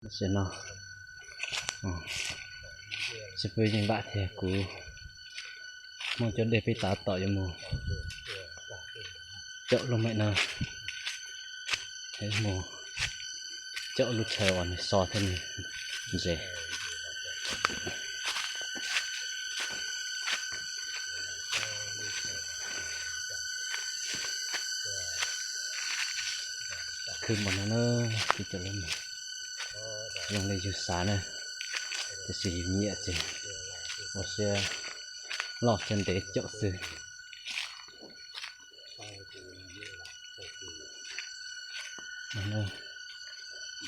Tam sim no xib fwb Yeej Lam thiab kuv Hmoob Cov Dej peb tab tom yuav mus caum lub mem no, mus caum lub chaw uas nws so thiab nws ntses. Khwb npaum no na, tib co lub mem zoo li yus xav na, tiam sis yus nyiam ces ua siab loj siab ntev caum xwb.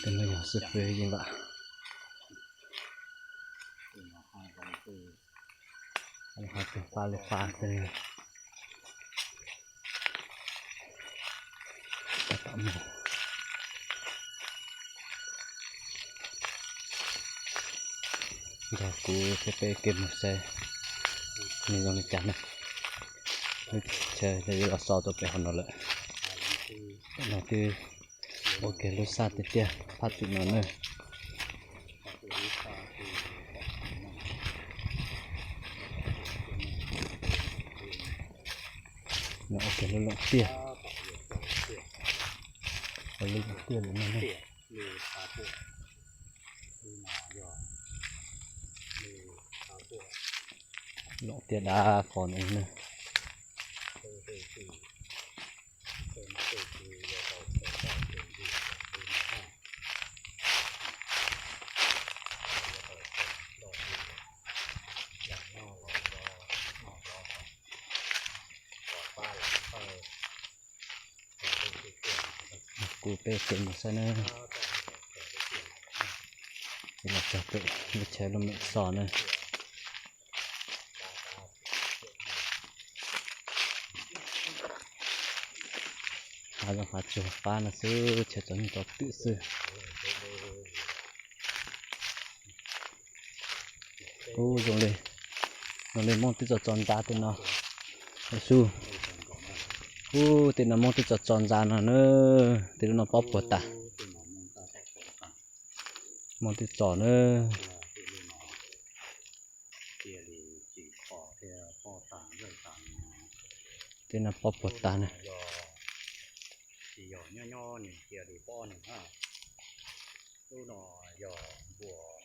Tus no yog xib fwb Yeej Lam, ho tus fab li fab xwb. Nrog kuv thiab peb ua ke mus saib nws zoo li cas na. Lub chaw yuav los so rau pem hauv no lawm. No twb ua kiag lub sab tiag tiag phab tim no na. No ua kiag lub looj tiaj, ua lub looj tiaj lawm no na. Looj tiaj dab fo no na. Kuv peb ua ke mus saib na. Los txog pem lub chaw lub mem so na. Hav zoov hav tsuag fab no xwb, chaw txom nyem txom twm xwb. Ub, zoo li, zoo li Hmoob twb tso tso ntxa tej no. Su, ub, tej no Hmoob twb tso tso ntxa no na, tej lub no pob puas tas. Hmoob twb tso na. Tej no pob puas tas na.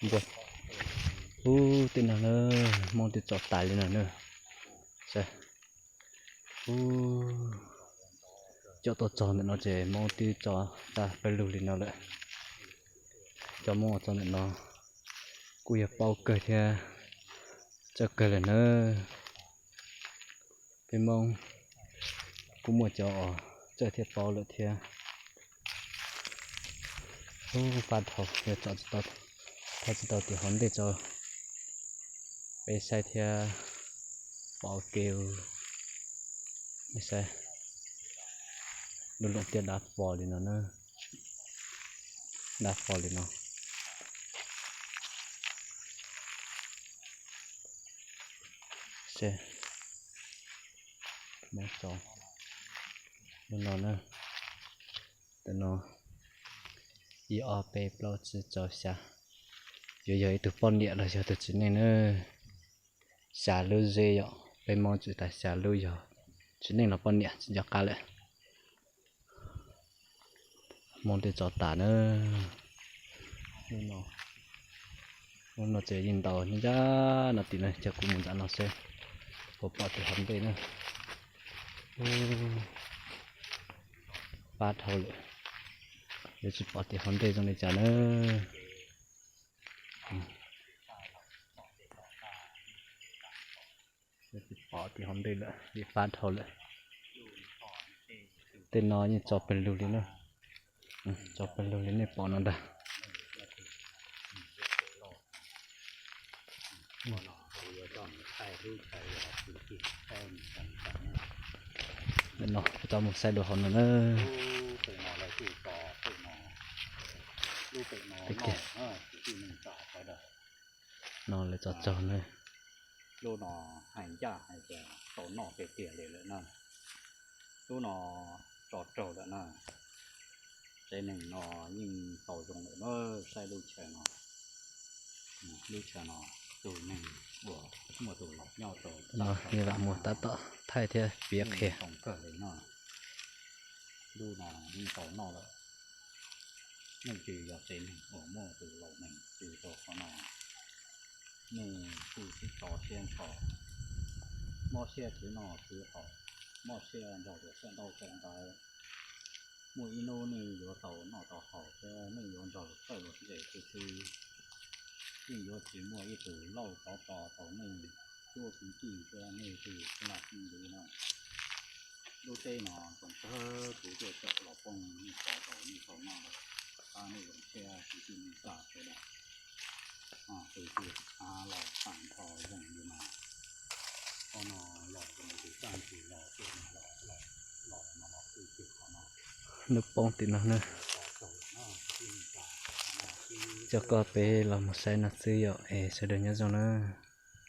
Npua, ub, tej no na, Hmoob twb tso tas li no na. Saib, ub, coj tuaj txog ntawm no ces Hmoob twb tso tag pawg lug li no lawm. Cov Hmoob uas txog ntawm no kuj yog paub kawg thiab txawj kawg lawm na. Peb Hmoob kuj muaj cov uas txawj thiab paub lawm thiab. Ub, fab dhau, yog tsom tsis tau, thaij tsis tau tim hauv ntej tso, peb saib thiab pom ua ke. Saib, lub looj tiaj dab fo li no na, dab fo li no. Seb, Hmoob tso lub no na, tus no ib ob peb plaub tsib rau xya, yuav yog ib tug poj niam los yog tus txiv neej na. Xya lub ze yom, peb Hmoob txwv tas xya lub, yog txiv neej los poj niam tsis nco qab lawm. Hmoob twb tso tas na. Lub no ces yeej ntaus nyob ncaj no tim no, cia kuv mus nram no seb puas pom tim hauv ntej na. Fab dhau lawm, yuav tsis pom tim hauv ntej zoo li cas na. Tsis pom tim hauv ntej lawm vim fab dhau lawm. Tej no yeej tso pawg lug li na, tso pawg lug li nej pom no ntag. Ntawm no kuv tau mus saib dua hauv no na. Pem no lawv tso tsaug na. Lub no hais ncaj hais tias tau noj tiag tiag li lawm na. Lub no tso raug lawm na. Tsev neeg no yeej tau zoo lawm na, saib lub chaw no, lub chaw no tus neeg uas muaj tus laus nyob rau no, nws vam mus tab tom thaij thiab piav qhia. Tau kawg li no, lub no yeej tau noj lawm. Nej tsis yog tsev neeg uas muaj tus laus neeg tsis rau qhov no, nej kuj sib tso siab nrho, mob siab khwv noj khwv haus, mob siab nrog rau sab ntaub sab ntawv. Muaj ib hnub nej yuav tau noj tau haus thiab nej yuav nrog luag txawj luag ntse xwb xwb. Nej yuav tsis muaj ib tug lauj tov tso tau nej cuab kwv tij thiab nej tus laj xib ntxwv no. Lub teb no tsoom tag kuv tuaj caum los poob nej tso tau nej tau noj lawm, tab nej zoo siab kwv tij neej tsa sawv daws. Tus twg av los tag nrho zoo li mas, qhov no los zoo li tag nrho los tuaj los los los no los twj ywm qhov no. Nws poob tim no na. Coj koj peb los mus saib no xwb yom, es sawv daws nyob zoo na.